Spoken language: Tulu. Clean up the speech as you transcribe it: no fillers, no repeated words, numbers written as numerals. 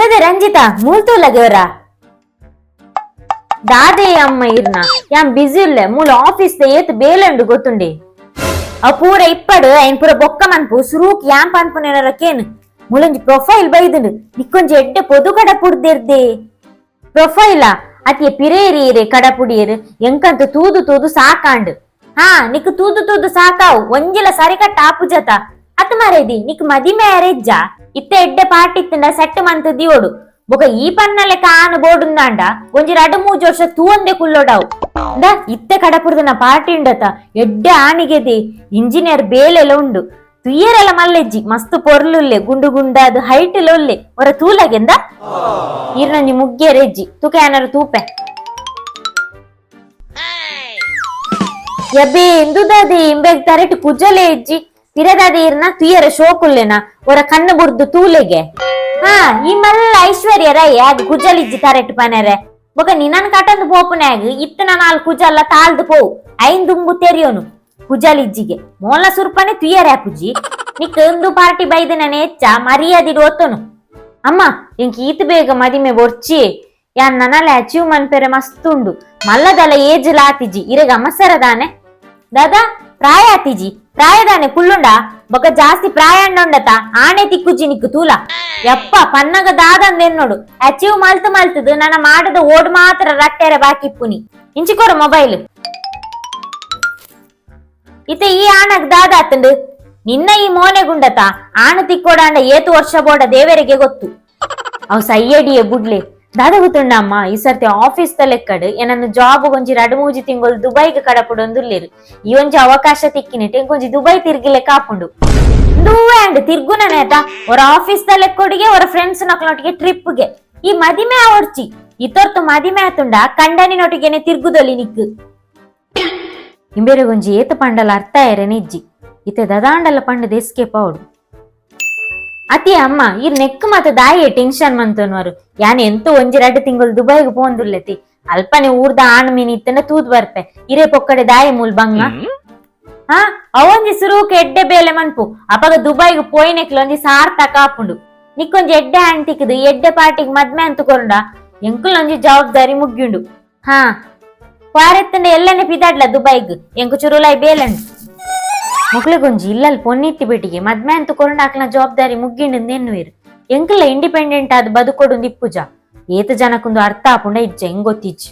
ಇಂದದೆ ರಂಜಿತಾ ಮೂಲ್ತೂಲಗೆವರ ದಾದೆ ಅಮ್ಮ ಇರ್ನ ಯಾನ್ ಬಿಸಿ ಇಲ್ಲೆ ಮೂಲ ಆಫೀಸ್ the ಏತ್ ಬೇಲಂಡು ಗೊತ್ತುಂಡೆ. ಅವ್ ಪೂರ ಇಪ್ಪಡು ಐನ್ ಪೂರ ಬೊಕ್ಕ ಮನ್ಪು. ಸುರೂಕ್ ಯಾನ್ ಪನ್ಪುನೇನರ ಕೇನು. ಮುಲೊಂಜಿ ಪ್ರೊಫೈಲ್ ಬೈದುಂಡು, ನಿಕ್ಕೊಂಜಿ ಎಡ್ಡೆ ಪೊದು ಕಡ ಪುಡ್ದಿರ್ದೆ. ಪ್ರೊಫೈಲಾ? ಅತಿಯ ಪಿರೇರಿಯರೆ ಕಡಪುಡಿಯರು, ಎಂಕಂತ ತೂದು ತೂದು ಸಾಕಾಂಡು. ಹಾ, ನಿಕ್ ತೂದು ತೂದು ಸಾಕಾವು, ಒಂಜಿಲ ಸರಿಕಟ್ಟ ಆಪುಜತ. ಅತ್ ಮಾರೇದಿ, ನಿಕ್ ಮದಿ ಮ್ಯಾರೇಜ್ಜಾ? ಇತ್ತ ಎಡ್ಡೆ ಪಾಟಿತ್ತಂಡ ಸೆಟ್ ಮಂತ್ ದಿಯೋಡು. ಬೊಕ ಈ ಪನ್ನಲೆಕ್ಕ ಆನ ಬೋಡುಂದಾಂಡ ಒಂಜಿ ರಡ್ಡು ಮೂಜಿ ವರ್ಷ ತೂವಂದೆ ಕುಲ್ಲೋಡಾವು. ಇಂದ ಇತ್ತೆ ಕಡಪುರ್ದನ ಪಾರ್ಟಿ ಉಂಡತ, ಎಡ್ಡೆ ಆಣಿಗೆದಿ, ಇಂಜಿನಿಯರ್ ಬೇಲೆಲ ಉಂಡು. ತುಯ್ಯರೆಲ್ಲ ಮಲ್ಲೆಜ್ಜಿ, ಮಸ್ತ್ ಪೊರ್ಲುಲ್ಲೆ, ಗುಂಡು ಗುಂಡಾದ ಹೈಟ್ ಉಲ್ಲೆ. ಒರ ತೂಲಗೆಂದ ಈರ್ನಂಜಿ ಮುಗ್ಗೇರೆಜ್ಜಿ ತುಕ ಏನಾರು ತೂಪೆ. ಯಬ್ಬೆ, ಎಂದುದಾದೆ ಇಂಬೆಗ್ ತರೆಟ್ ಕುಜಲೆ ಇಜ್ಜಿ. ಪಿರದಾದೆ ಇರ್ನ ತುಯ್ಯರ ಶೋಕುಲ್ಲೆನ, ಒರ ಕಣ್ಣು ಬುರ್ದು ತೂಲೆಗೆ. ಹಾ, ಈ ಮಲ್ಲ ಐಶ್ವರ್ಯ ರೈ ಆಗ ಕುಜಲಿಜ್ಜಿ ತರೆಟ್ ಪನೆರೆ. ಬೊಕ ನಿನನ್ ಕಟಂದು ಪೋಪುನ್ಯಾಗ ಇತ್ತನ ನಾಲ್ ಕುಜಲ್ಲ ತಾಳ್ದು ಪೋವು. ಐನ್ ದುಂಬು ತೆರಿಯೋನು ಕುಜಲಿಜ್ಜಿಗೆ ಮೋಲ ಸುರ್ಪನೆ ತುಯ್ಯರೆ ಪುಜಿ. ನಿಕ್ ಒಂದು ಪಾರ್ಟಿ ಬೈದನ ಹೆಚ್ಚ ಮರ್ಯಾದಿಡ್ ಒತ್ತೋನು. ಅಮ್ಮ, ಇಂಕ್ ಈತ್ ಬೇಗ ಮದಿಮೆ ಬೊರ್ಚಿ. ಯಾನ್ ನನಲೆ ಅಚೀವ್ ಮನ್ಪೆರೆ ಮಸ್ತ್ ಉಂಡು. ಮಲ್ಲದಲ ಏಜ್ ಲಾತಿಜಿ, ಇರೆಗ ಅಮಸರ ದಾನೆ? ದಾದಾ ಪ್ರಾಯ ಆತಿಜಿ, ಪ್ರಾಯದಾನೆ ಕುಲ್ಲುಂಡ? ಬೊಕ ಜಾಸ್ತಿ ಪ್ರಾಯ ಅಂಡೊಂಡತ ಆಣೆ ತಿಕ್ಕುಜಿ ನಿಕ್ಕು ತೂಲ. ಯಪ್ಪ, ಪನ್ನಗ ದಾದಂದೆನ್ನೋಡು ಅಚೀವ್ ಮಲ್ತು ಮಲ್ತದು ನನ್ನ ಮಾಡದ ಓಡ್ ಮಾತ್ರ ರಟ್ಟೆರೆ ಬಾಕಿ ಇಪ್ಪುನಿ. ಇಂಚಿಕೊರ ಮೊಬೈಲ್. ಇತ್ತೆ ಈ ಆಣಗ್ ದಾದ ಆತಂಡು? ನಿನ್ನ ಈ ಮೋನೆ ಗುಂಡತ ಆಣ ತಿಕ್ಕೋಡಾಂಡ ಏತು ವರ್ಷ ಬೋಡ ದೇವರಿಗೆ ಗೊತ್ತು. ಅವ್ ಸೈಯಡಿಯೇ ಬುಡ್ಲೆ. ದಾದ ಗೊತ್ತುಂಡ ಅಮ್ಮ, ಈ ಸರ್ತಿ ಆಫೀಸ್ ದ ಲೆಕ್ಕಡ್ ಏನನ್ನು ಜಾಬ್ ಒಂಜಿ ರಡು ಮೂಜಿ ತಿಂಗಳು ದುಬೈಗ್ ಕಡಪುಡೊಂದುಲ್ಲೇರು. ಈ ಒಂಜಿ ಅವಕಾಶ ತಿಕ್ಕಿನಿಟ್ ಎಂಕೊಂಜಿ ದುಬೈ ತಿರ್ಗಿಲೆ ಕಾಪುಂಡು. ಅಂಡ್ ತಿರ್ಗುನ ನೇತ ಅವರ ಆಫೀಸ್ ದ ಲೆಕ್ಕೊಡಿಗೆ ಅವರ ಫ್ರೆಂಡ್ಸ್ ನಕ್ಲೊಟ್ಟಿಗೆ ಟ್ರಿಪ್ಗೆ. ಈ ಮದಿಮೆ ಆವಡ್ಚಿ. ಇತೊರ್ತು ಮದಿಮೆ ಆತುಂಡ ಕಂಡನಿನೊಟ್ಟಿಗೆನೆ ತಿರ್ಗುದೊಲಿ ನಿಕ್ಕು. ಇಂಬೇರೆಗೊಂಜಿ ಏತ ಪಂಡಲ ಅರ್ಥ ಏರೆ ನಿಜ್ಜಿ. ಇತ್ತೆ ದದಾಂಡಲ ಪಂಡದ ಎಸ್ಕೇಪ್ ಅವಡು. ಅತಿ ಅಮ್ಮ, ಈ ನೆಕ್ ಮತ ದಾಯಿ ಟೆನ್ಷನ್ ಮಂತನ್ವರು? ಯಾನ್ ಎಂತ ಒಂಜಿ ರಡ್ಡು ತಿಂಗಳು ದುಬೈಗ್ ಪೋಂದುಲ್ಲೆತಿ. ಅಲ್ಪನೆ ಊರ್ದ ಆಣ್ ಮೀನ್ ಇತ್ತನ ತೂದ್ ಬರ್ಪೆ. ಇರೇ ಪೊಕ್ಕಡೆ ದಾಯಿ ಮೂಲ್ ಬಂಗ? ಹಾ, ಅವೊಂಜಿ ಸುರೂಕ್ ಎಡ್ಡೆ ಬೇಲೆ ಮನ್ಪು. ಅಪಗ ದುಬೈಗ್ ಪೋಯಿನೆಕ್ಲ ಒಂಜಿ ಸಾರ್ಥಕ ಆಪುಂಡು. ನಿಕ್ಕೊಂಜಿ ಎಡ್ಡೆ ಆಣ್ ತಿಕ್ಕದು ಎಡ್ಡೆ ಪಾರ್ಟಿಗ್ ಮದ್ಮೆ ಅಂತ ಕೊರುಂಡ ಎಂಕುಲೊಂಜಿ ಜವಾಬ್ದಾರಿ ಮುಗ್ಯುಂಡು. ಹಾ, ಪಾರೆತ್ತಂಡ ಎಲ್ಲನೆ ಪಿದಾಡ್ಲ ದುಬೈಗ್, ಎಂಕು ಚುರುಲಾಯ್ ಬೇಲಂಡು. ಮೊಕ್ಲೆಗೊಂಜಿ ಇಲ್ಲಲ್ ಪೊನ್ನಿತ್ತಿ ಬೇಟಿಗೆ ಮದ್ಮೆ ಅಂತ ಕೊರಂಡ ಆಕ್ಲ ಜವಾಬ್ದಾರಿ ಮುಗ್ಗಿಂಡು ನೆನ್ನುವಿರು. ಎಂಕಲ್ಲ ಇಂಡಿಪೆಂಡೆಂಟ್ ಆದ್ ಬದುಕೊಡು ಇಪ್ಪುಜ. ಏತ ಜನಕ್ಕೊಂದು ಅರ್ಥ ಆಪುಂಡ ಇಜ್ಜ, ಹೆಂಗ್ ಗೊತ್ತಿಜ್ಜಿ.